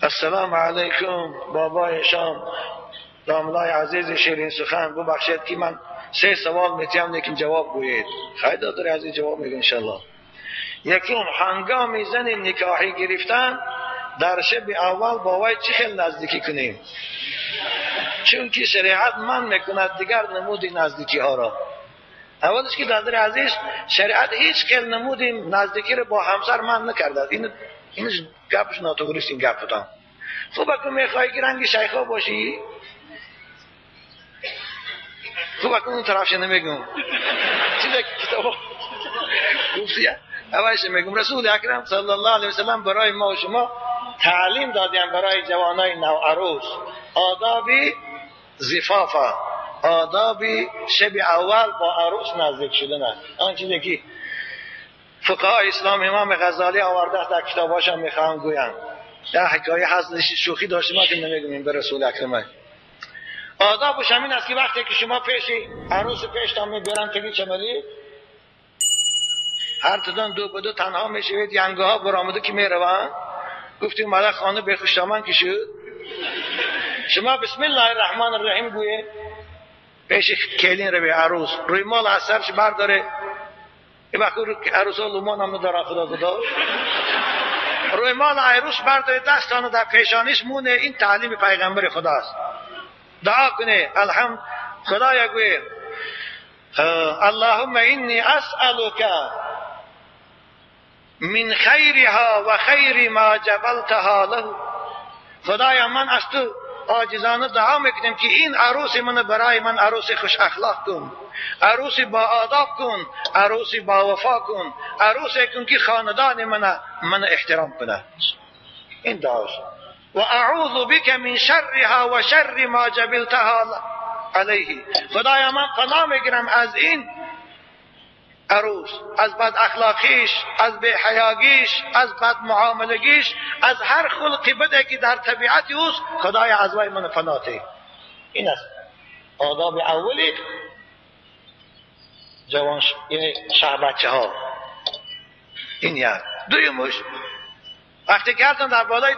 السلام علیکم بابای شام داملای عزیز شیرین سخن، ببخشید که من 3 سوال میتیم لیکن جواب گویید. خیلی دادر عزیز جواب میگه انشالله. یکم، هنگام زن نکاحی گرفتن در شب اول با وی چه خیلی نزدیکی کنیم؟ چون که شریعت من میکند دیگر نمود نزدیکی ها را. اولش که دادر عزیز شریعت هیچ خیلی نمود نزدیکی را با همسر من نکرده. این گپش ناتوریست، این گپ بودم. خب اگه میخوای که رنگ شیخا باشی، خب اگه اون طرفش نمیگم چیزی که کتاب گفتی اولش میگم. رسول اکرم صلی الله علیه وسلم برای ما و شما تعلیم دادیم برای جوانای نوعروس آداب زفاف، آداب شب اول با عروس نزدیک شدن. آن چیزی که فقهای اسلام امام غزالی آورده است در کتاباش هم میخوام گویم. در حکایه هست شوخی داشتیم که نمیگم به رسول اکرم. آدابش همین است که وقتی که شما پیش عروس پیشتان میبرن تگی چملی هر تدان دو به دو تنها میشوید، ینگه ها برآمده که میروند. گفتیم ملک خانه به خوشدامن که شد، شما بسم الله الرحمن الرحیم گویه پیش کلین رو به عروس روی مال از سرش برداره. این وقت عروس ها لومان هم نداره خدا خدا روی مال عروس برداره دستانو در پیشانیش مونه. این تعلیم پیغمبر خداست. دعا کنه الحمد خدایا گویه اللهم انی اسألک من خیرها و خیر ما جبلتها له. خدایا من از تو عاجزانه دعا میکنم که این عروس من برای من عروس خوش اخلاق کن، عروس با آداب کن، عروس با وفا کن، عروس کن که خاندان من احترام کنه. این دعاست. و اعوذ بک من شرها و شر ما جبلتها علیه. خدایا من پناه میگیرم از این عروس، از بد اخلاقیش، از بی‌حیاگیش، از بد معاملگیش، از هر خلقی بده که در طبیعت اوست. خدایا از وی من پناه ده. این است آداب اولی جوان یعنی شهر بچه ها. این یک. دویمش وقتی که هرتون در بالای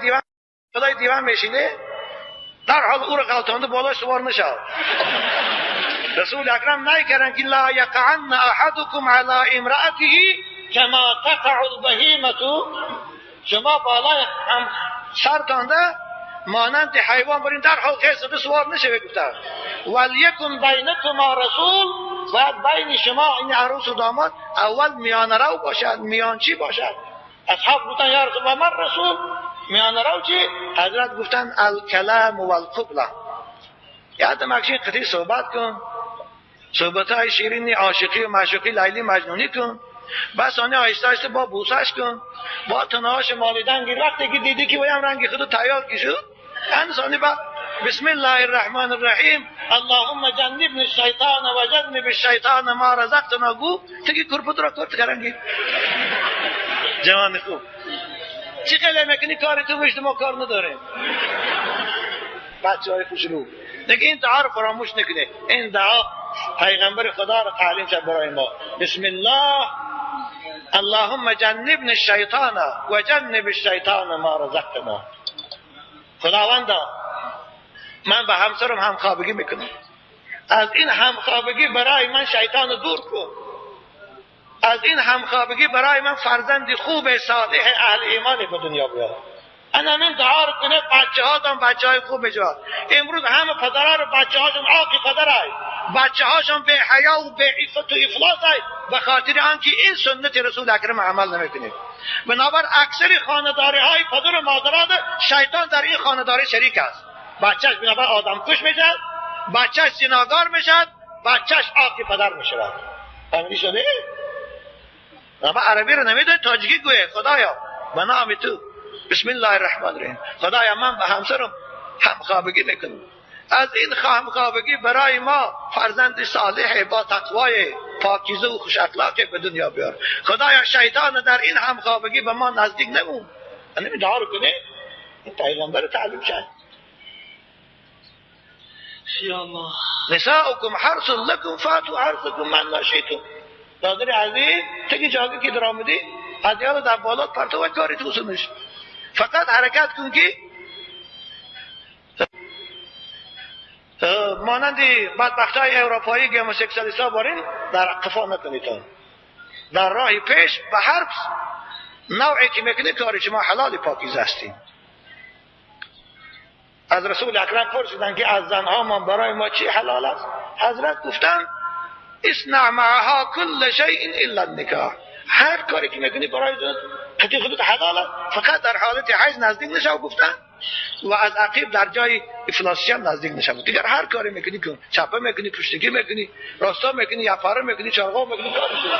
دیوان میشینه در حال او را غلطانده بالای سوار نشد. رسول اکرم نکردن که لا یقعن احدکم علی امرأته کما تقع البهیمة. شما بالای هم سرتانده مانند حیوان برین در حال خیلی سوار نشه. گفتن ولیکن بینکما رسول، باید بین شما این عروس و داماد اول میانه رو باشد، میانچی باشد. اصحاب گفتن یا رسول الله من رسول، میانه رو چی؟ حضرت گفتن الکلام والقبله. یاد مکشین قطعی صحبت کن، صحبت های شیرینی عاشقی و معشوقی لیلی مجنونی کن، بس آنه آهسته آهسته با بوسش کن، با تنهاش مالیدن گیر. وقتی که دیدی که بایم رنگ خودو تیار کی شد، انسانی با بسم الله الرحمن الرحیم اللهم جنبنی الشیطان و جنب الشیطان ما رزقتنا گو تگی کرپت را کرد کرنگی. جوان خوب چی خیلی میکنی کاری تو مشت ما کار نداریم. بچه های خوشرو دیگه این دعا رو فراموش نکنه. این دعا پیغمبر خدا رو تعلیم شد برای ما. بسم الله اللهم جنبنی الشیطان و جنب الشیطان ما رزقتنا. خداوندا من به همسرم همخوابگی میکنم، از این همخوابگی برای من شیطان دور کن، از این همخوابگی برای من فرزند خوب صالح اهل ایمانی به دنیا بیار. انا من دعا رو کنه بچه هاتون بچه های خوب بجواد. امروز همه پدرها رو بچه هاشون عاقی پدرهای، بچه هاشون به حیا و به عفت و افلاس های، به خاطر آنکه این سنت رسول اکرم عمل نمیکنه. بنابر اکثر خانه‌داری های پدر و مادران شیطان در این خانه‌داری شریک است. بچهش بنابر آدم کش میشد، بچهش زناکار میشد، بچهش عاقی پدر میشود. فهمیدی شده؟ اما عربی رو نمیدونی تاجیکی گویه. خدایا به نام تو بسم الله الرحمن الرحیم خدایا من به همسرم همخوابگی میکنم، از این همخوابگی برای ما فرزند صالح با تقوای پاکیزه و خوش اخلاق به دنیا بیار. خدایا شیطان در این همخوابگی به ما نزدیک نمون. این دعا رو کنه، این پیغمبر تعلیم شد. یا الله نساؤکم حرث لکم فاتوا حرثکم من شئتم. دادر عزیز تگی جاگه که در آمدی از یاد در بالات پرتو و کاری تو سنش، فقط حرکت کن که مانند بدبختای اروپایی گموسکسوالیست ها بارین در قفا نکنیدتان. در راه پیش به هر نوعی که میکنید کاری شما حلال پاکیزه هستید. از رسول اکرم پرسیدن که از زنها ما برای ما چی حلال است؟ حضرت گفتن اصنع معها کل شیء الا النکاح. هر کاری که میکنی برای قطعی خودت حلال است، فقط در حالت حیض نزدیک نشو گفتن، و از عقیب در جای افلاسی هم نزدیک نشو. دیگر هر کاری میکنی کن، چپه میکنی، پشتگی میکنی، راستا میکنی، یپاره میکنی، چارقا میکنی، کار میکنی.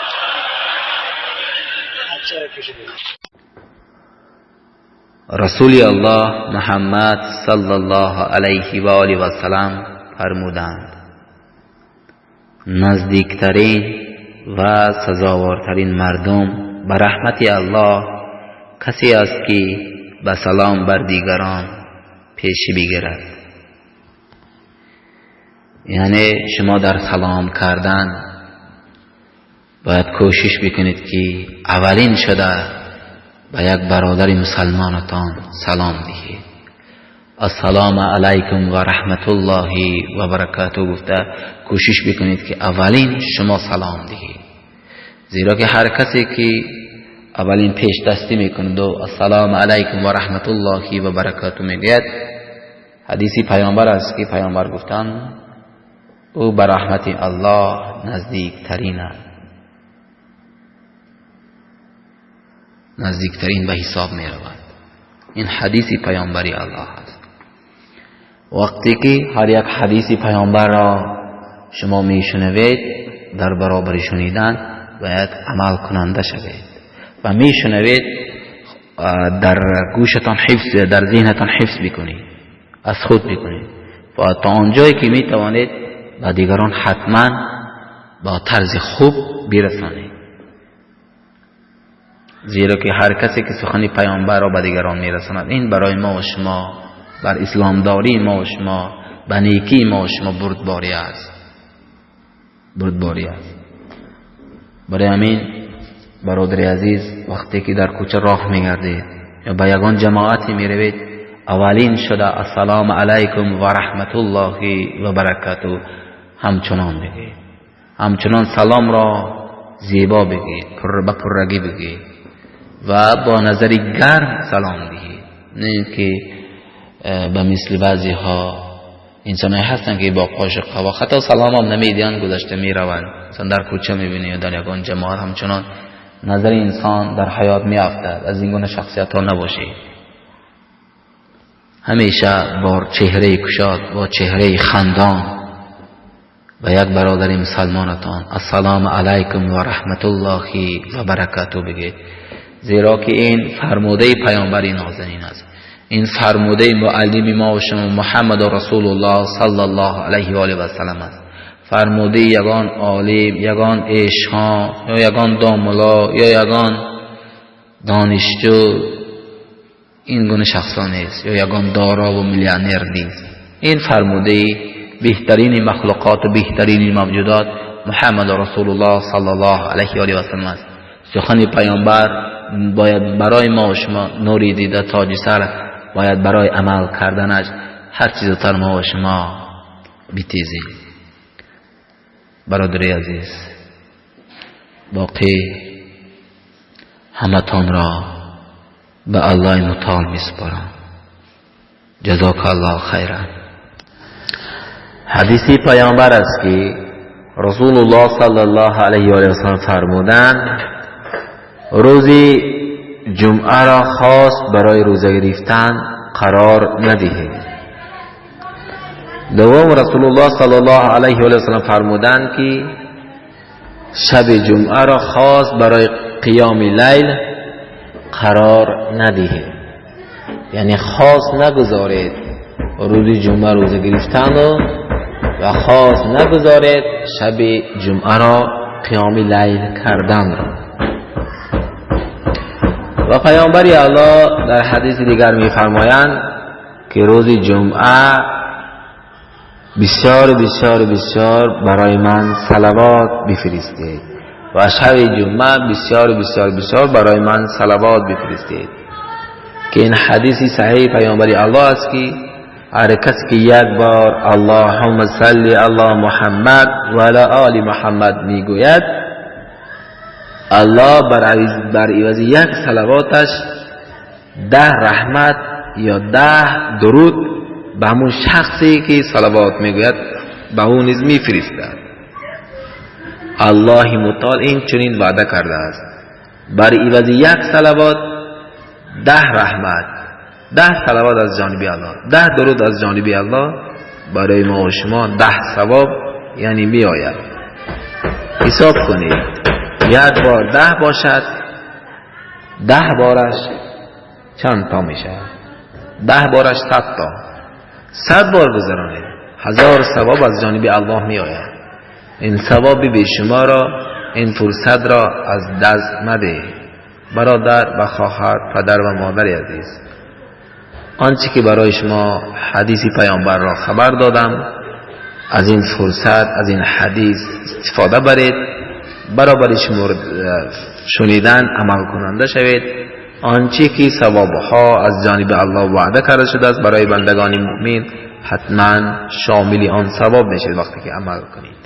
رسول الله محمد صلی الله علیه و آله و سلم فرمودند نزدیکترین و سزاوارترین مردم به رحمت الله کسی است که به سلام بر دیگران پیش بگیرد. یعنی شما در سلام کردن باید کوشش بکنید که اولین شده به یک برادر مسلمانتان سلام دهید. السلام علیکم و رحمت الله و برکاته گفته کوشش بکنید که اولین شما سلام دهید، زیرا که هر کسی که اولین پیش دستی میکند و السلام علیکم و رحمت الله و برکاته میگوید، حدیثی پیامبر است که پیامبر گفتند او به رحمت الله نزدیکترین است، نزدیکترین به حساب می رود. این حدیث پیامبری الله است. وقتی که هر یک حدیث پیامبر را شما می شنوید، در برابر شنیدن باید عمل کننده شوید و می شنوید در گوشتان حفظ، در ذهنتان حفظ بکنید، از خود بکنید و تا آنجایی که می توانید به دیگران حتما با طرز خوب برسانید، زیرا که هر کسی که سخن پیامبر را به دیگران میرساند، این برای ما و شما، بر اسلامداری ما و شما، به نیکی ما و شما بردباری است، بردباری است. برای همین برادر عزیز، وقتی که در کوچه راه میگردید یا به یگان جماعتی میروید، اولین شده السلام علیکم و رحمت الله و برکاته همچنان بگید، همچنان سلام را زیبا بگید، به پررگی بگید و با نظر گرم سلام دهید. نه اینکه به مثل بعضی ها انسان هستن که با قاشق و خطا سلام هم نمیدین، گذشته میروند. انسان در کوچه میبینی یا در یگان جماعت، همچنان نظر انسان در حیات میافتد. از این گونه شخصیت ها نباشید. همیشه با چهره کشاد، با چهره خندان به یک برادر مسلمانتان السلام علیکم و رحمت الله و برکاته بگید، زیرا که این فرموده پیامبر نازنین است، این فرموده معلم ما و شما محمد رسول الله صلی الله علیه و آله و سلم است. فرموده یگان عالم، یگان ایشان، یا یگان داملا، یا یگان دانشجو، این گونه شخصان نیست، یا یگان دارا و میلیونر نیست. این فرموده بهترین مخلوقات و بهترین موجودات محمد رسول الله صلی الله علیه و آله و سلم است. سخن پیامبر باید برای ما و شما نوری دیده تاج سر، باید برای عمل کردنش هر چیز زودتر ما و شما بتیزیم. برادر عزیز، باقی همتان را به الله متعال می سپارم. جزاک الله خیرا. حدیثی پیامبر است که رسول الله صلی الله علیه و آله و سلم فرمودند روزی جمعه را خاص برای روزه گرفتن قرار ندهید. دوم، رسول الله صلی الله علیه و آله و سلم فرمودند که شب جمعه را خاص برای قیام لیل قرار ندهید، یعنی خاص نگذارید روز جمعه روزه گرفتن و خاص نگذارید شب جمعه را قیام لیل کردن را. و پیامبر الله در حدیث دیگر می‌فرمایند که روز جمعه بسیار بسیار بسیار برای من صلوات بفرستید و شب جمعه بسیار بسیار بسیار برای من صلوات بفرستید، که این حدیث صحیح پیامبر الله است که هر کسی که یک بار اللهم صل علی محمد و علی آل محمد میگوید، الله بر عوض یک صلواتش 10 رحمت یا 10 درود به همون شخصی که صلوات میگوید به او نیز میفرستد. الله متعال این چنین وعده کرده است، بر عوض یک صلوات 10 رحمت، 10 صلوات از جانب الله، 10 درود از جانب الله برای ما و شما 10 ثواب یعنی می آید. حساب کنید، یک بار 10 باشد، 10 بارش چند تا میشه؟ 10 بارش 100 تا. 100 بار گذرانید، 1000 ثواب از جانب الله می آید. این ثواب به شما را، این فرصت را از دست مده. برادر و خواهر، پدر و مادر عزیز، آنچه که برای شما حدیث پیامبر را خبر دادم، از این فرصت، از این حدیث استفاده برید، برابر شما شنیدن عمل کننده شوید. آنچه که ثوابها از جانب الله وعده کرده شده است برای بندگان مؤمن، حتما شامل آن ثواب میشید وقتی که عمل کنید.